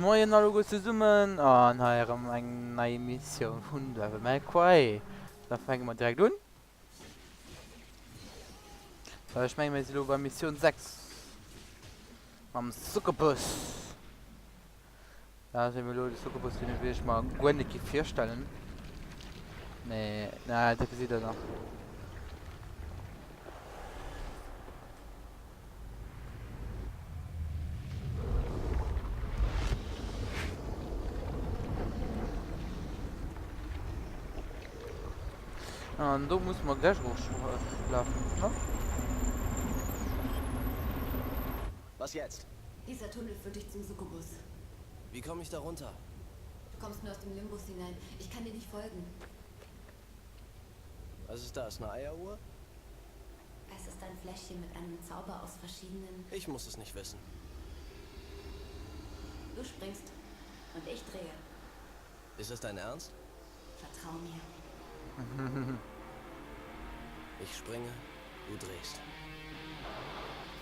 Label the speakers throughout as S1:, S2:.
S1: Moien alleguer zesummen an hei erëm eng nei Missioun vun Devil May Cry. Da fänke mer direkt un. So, ech menge mir si lo bei Missioun 6 mam Succubus. Da si mir lo de Succubus, deen will ech mer guer net gi virstellen. Nee, na, dat gesitt der nach. An do muss man gleich hochschlafen, ne?
S2: Was jetzt?
S3: Dieser Tunnel führt dich zum Succubus.
S2: Wie komme ich da runter?
S3: Du kommst nur aus dem Limbus hinein. Ich kann dir nicht folgen.
S2: Was ist das, eine Eieruhr?
S3: Es ist ein Fläschchen mit einem Zauber aus verschiedenen...
S2: Ich muss es nicht wissen.
S3: Du springst und ich drehe.
S2: Ist das dein Ernst?
S3: Vertrau mir.
S2: Ich springe, du drehst.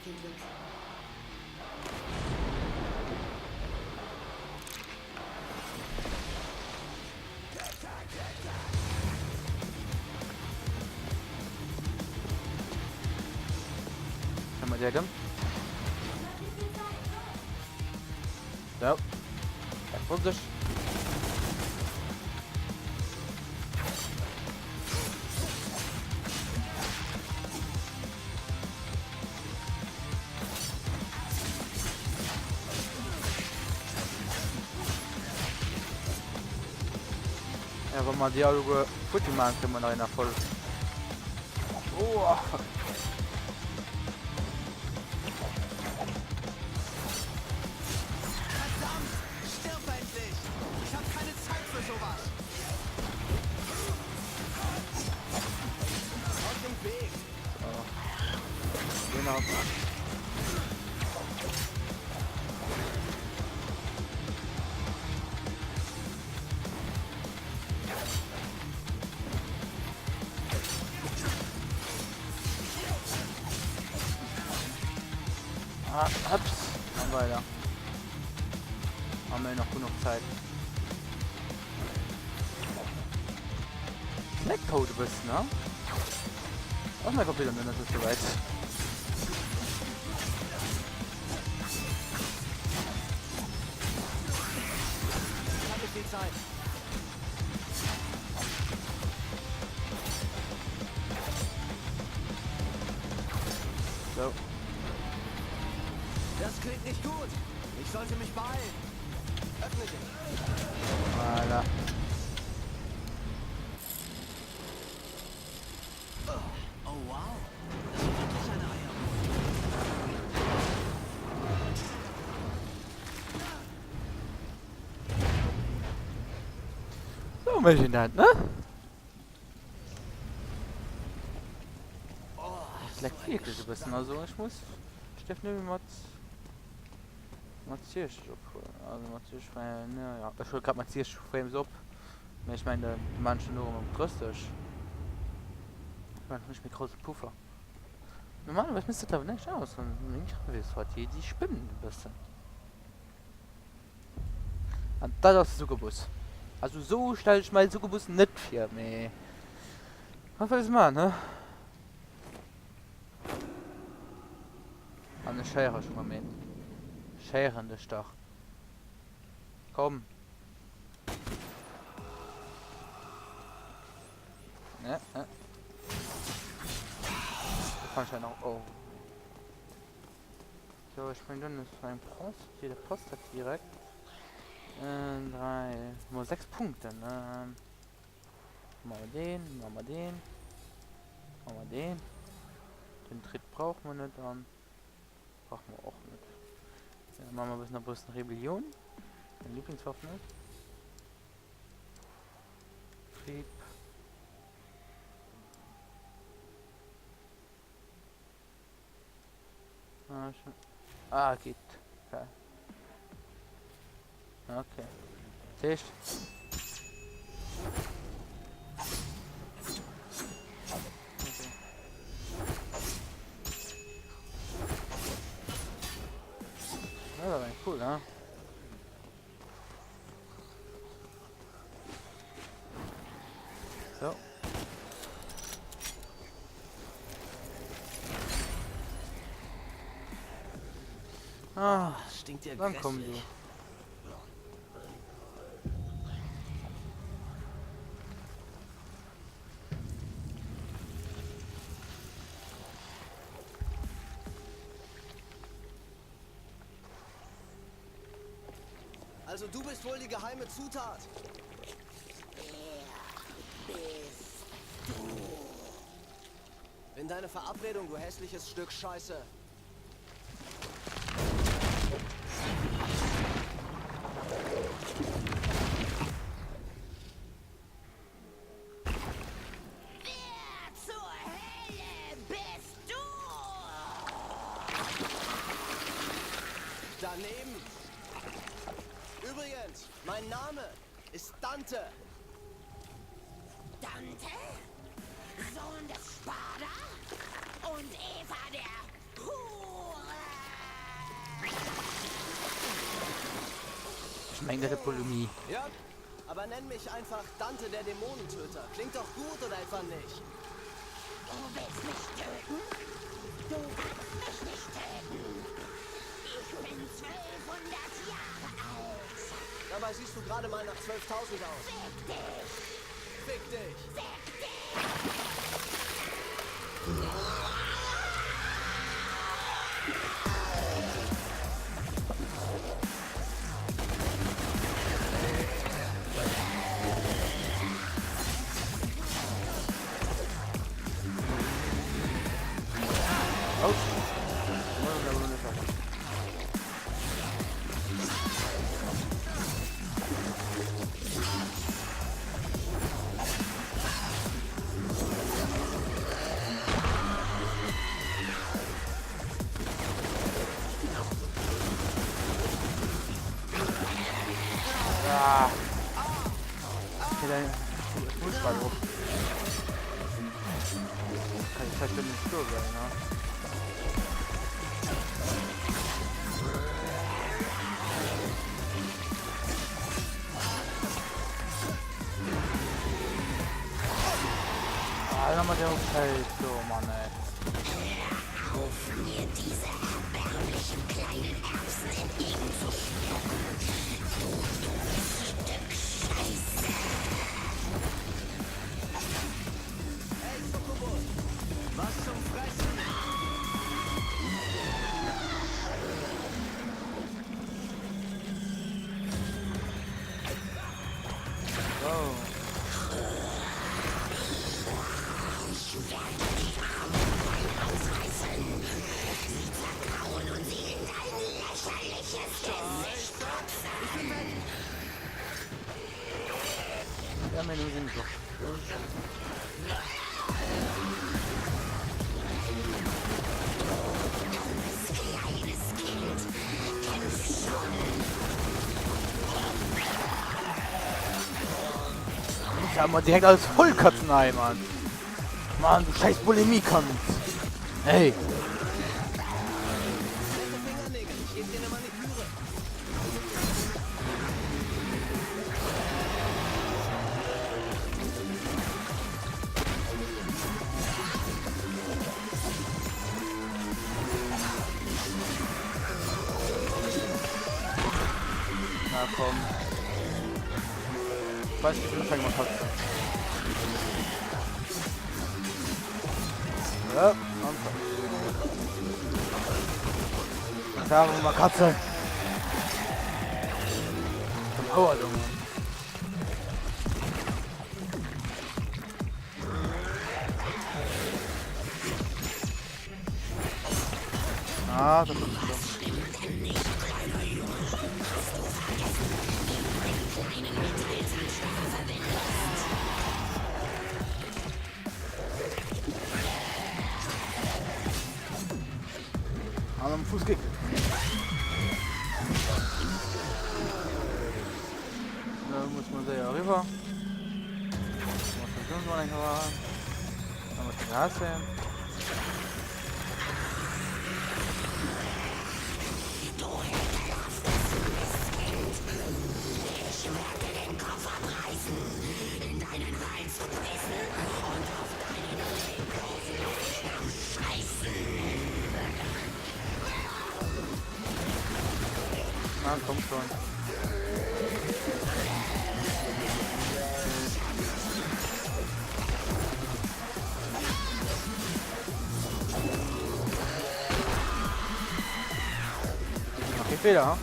S3: Viel Glück.
S1: Kann man direkt an. So. Ja, Vorsicht. Ja, wann mer déi alleguer futti maachen, kréie mer nach een Erfolg. Oh, fuck.
S4: Verdammt! Stirb endlich! Ich hab keine Zeit für sowas! Aus dem Weg!
S1: So. Genau. Ah, ups. Dann weiter. Haben wir noch genug Zeit. Snackcode bist, ne? Auf mein Computer, das ist soweit. So.
S4: Das klingt nicht gut. Ich sollte mich beeilen. Öffne dich.
S1: Voilà.
S4: Oh wow. Das ist wirklich eine Eieruhr.
S1: So mécht een dat, ne? Et leckt wierklech e bëssen, also ech muss, ech dierf nëmme mat mat 60 ophuelen, also mat 60, ne, ja, ech huele grad mat 60 Frames op, mä ech mengen de manchen elo erëm op 30. Ech maachen ech méi grousse Puffer. Normalerweis misst dat awer näischt ausmaachen, meng Grafisfart, déi spënnt e bëssen. An dat ass de Succubus. Also sou stell ech mer de Succubus net vir, mee wat wëlls man, he? An ech héiere schon erëm een. Ech héieren dech dach. Komm. Ne, ne. Da kann ich ja noch. Oh. So, ech mengen dann ass eng Bronze, okay, da passt dat direkt. Äh, 3, mal 6 Punkte. Ähm, machen wir den, machen wir den, machen wir den. Den Tritt brauchen wir nicht an. Brauchen wir auch nicht. Ja, machen wir ein bisschen, ein bisschen Rebellion. Meine Lieblingswaffe nicht. Trieb. Ah, schon. Ah, geht. Okay. Okay. Tisch. Okay. Ja, das war cool, ne? So. Ah,
S2: Stinkt ja
S1: dann komm du.
S2: grässlich. Also du bist wohl die geheime Zutat.
S5: Wer bist du?
S2: Bin deine Verabredung, du hässliches Stück Scheiße.
S5: Wer zur Hölle bist du?
S2: Daneben. Übrigens, mein Name ist Dante.
S5: Dante? Sohn des Spada? Und Eva der Hure?
S1: Ech mengen dat ass Bulimie.
S2: Ja, aber nenn mich einfach Dante der Dämonentöter. Klingt doch gut oder etwa nicht?
S5: Du willst mich töten? Du kannst mich nicht töten. Ich bin 1200 Jahre alt.
S2: Dabei siehst du gerade mal nach 12.000 aus.
S5: Fick dich!
S2: Fick dich!
S5: Fick dich!
S1: Autsch! Ah. Ech muss bal op. Kann ich vielleicht nicht stur sein, ne? Ah, dann mal der Feld, so, Mann, ey.
S5: Hör auf, mir diese erbärmlichen kleinen Erbsen entgegenzuspucken. Du dummes Stück Scheiße.
S2: Hey, Succubus! Was zum Fressen?
S1: Oh.
S5: Ich werde dir die Augenbrauen ausreißen, sie zerkauen und sie in dein lächerliches Gesicht kotzen.
S1: Ja, mir nu sinn ech och.
S5: Dummes kleines Kind, kämpf schon.
S1: Muss ja immer direkt alles vollkotzen, ey, Mann. Mann, du scheiß Bulimie-Kand. Ey.
S2: Nette Fingernägel, ich geb dir ne Maniküre.
S1: Na komm. Ich weiß nicht, wie viel mal Katze. Ja, und Da haben wir Katze. Komm, hau also, Mann. Ah, das ist
S5: Was stimmt denn nicht, kleiner Junge? Hast du vergessen, wie du den kleinen Metallzahnstocher verwendest?
S1: An am Fuß gekriegt. Da muss man séier eriwwer. Da muss man Gas sehen.
S5: Du ekelhaftes Mistkind! Ich werde dir den Kopf abreißen, in deinen Hals pissen.
S1: Ah, komm schon. Okay, Fehler, ha?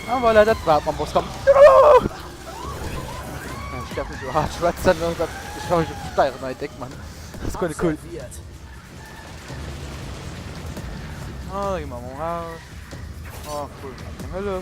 S1: Ah, voilà, dat war mam Bosskampf. Ich darf nicht so hart schwätzen, ich kann mich steieren, nein, dick, Mann. Das ist cool. Ah, da gehen wir mal raus. Oh, cool. Hülle.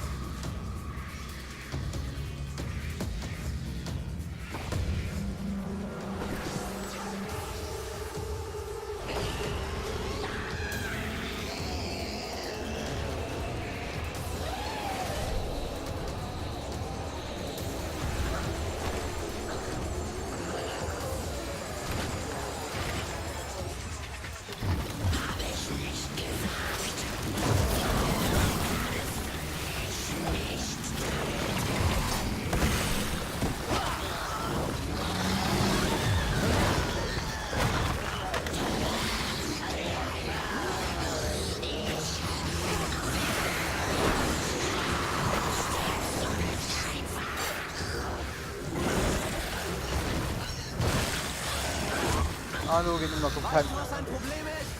S1: Ah, do geet ëmmer vum
S2: Weißt du, was ein Problem ist?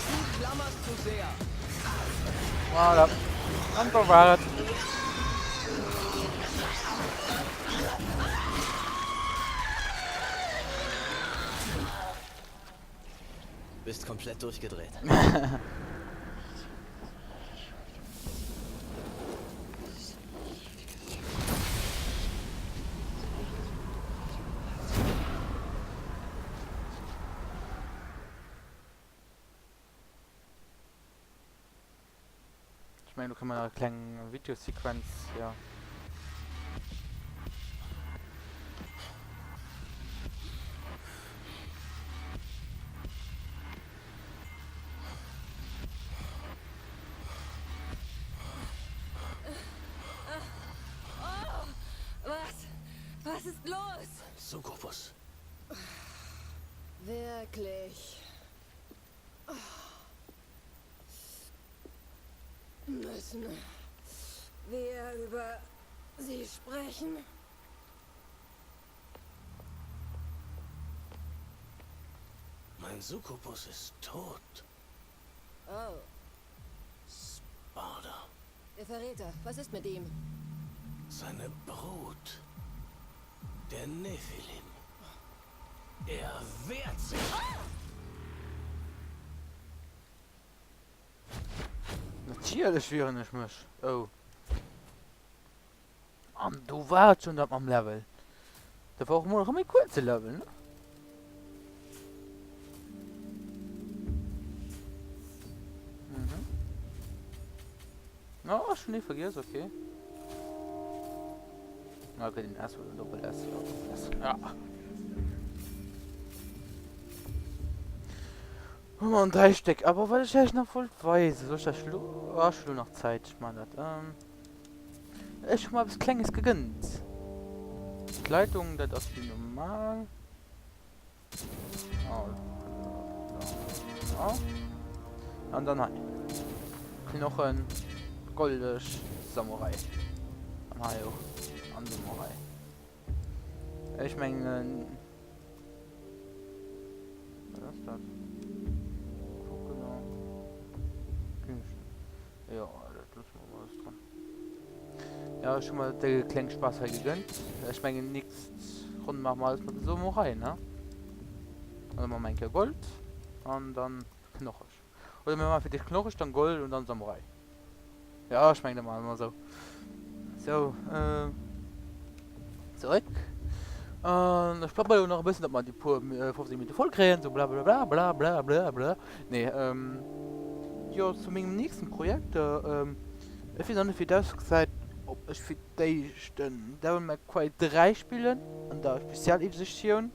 S2: Du klammerst zu sehr.
S1: Voilà. An do war et.
S2: Bist komplett durchgedreht.
S1: Ech mengen do kënne mer nach e kleng Videosequenz, jo.
S3: Oh, was? Was ist los?
S4: Succubus.
S3: Wirklich. Oh. Müssen wir über sie sprechen?
S4: Mein Succubus ist tot.
S3: Oh.
S4: Sparda.
S3: Der Verräter, was ist mit ihm?
S4: Seine Brut. Der Nephilim. Er wehrt sich.
S3: Ah!
S1: Natierlech wieren ech mech. Oh. An do war et schon dat mam Level. Dat war och mol erëm e kuerze Level, ne? Mhm. Oh, schon nie vergiss, okay. Okay, den S oder Doppel S, ja, Doppel S. Ja. Hu mer en 3 Stéck. Awer wat ech iech nach wollt weisen, soll ech dat elo? Ah, ech hu lo nach Zäit, ech man dat. Ähm, ech hu mer eppes Klenges gegënnt. Kleidung, dat ass wéi normal. Oh, oh. An dann hei. Knochen, goldig, Samurai. An hei och. An Samurai. Ech mengen... Was ass dat? Kucken. Ja, dat loosse mer mol alles dran. Ja, ech hu mer de kleng Spaass hei gegönnt. Ech mengen, nächst Ronn maache mer alles mat de Samurai, ne? Also maache mer eng Kéier Gold an dann Knocheg. Oder mir maache fir d'éischt Knocheg, dann Gold und dann Samurai. Ja, ech mengen, dat maache mer esou. Sou, äh, zeréck. An ech plappere jo nach e bëssen, datt mer déi puer 15 Minutte voll kréien, sou blablabla bla bla bla bla. Nee, ähm, jo, zu mengem nächsten Projekt, ähm, ech weess nach net, wéi et ausgesäit, ob ech fir d'éischt den Devil May Cry 3 spillen an der Spezialeditioun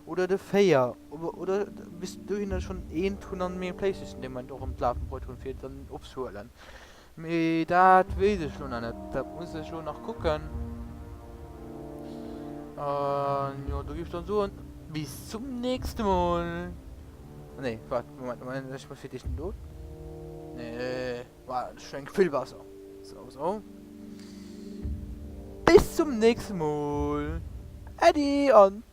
S1: oder de 4, oder bis dohinner schonn eent hunn an mengem Playstation dee Moment och erëm d'Lafen bruet hunn, fir et dann opzehuelen. Mee dat weess ech lo nach net. Dat muss ech lo nach kucken. An jo, do géif ech dann soen, bis zum nächste Mol. Nee, wart, Moment, Moment, ech muss fir d'éischt do. Nee, war schon vill besser. So, so. Bis zum nächste Mol. Äddi an.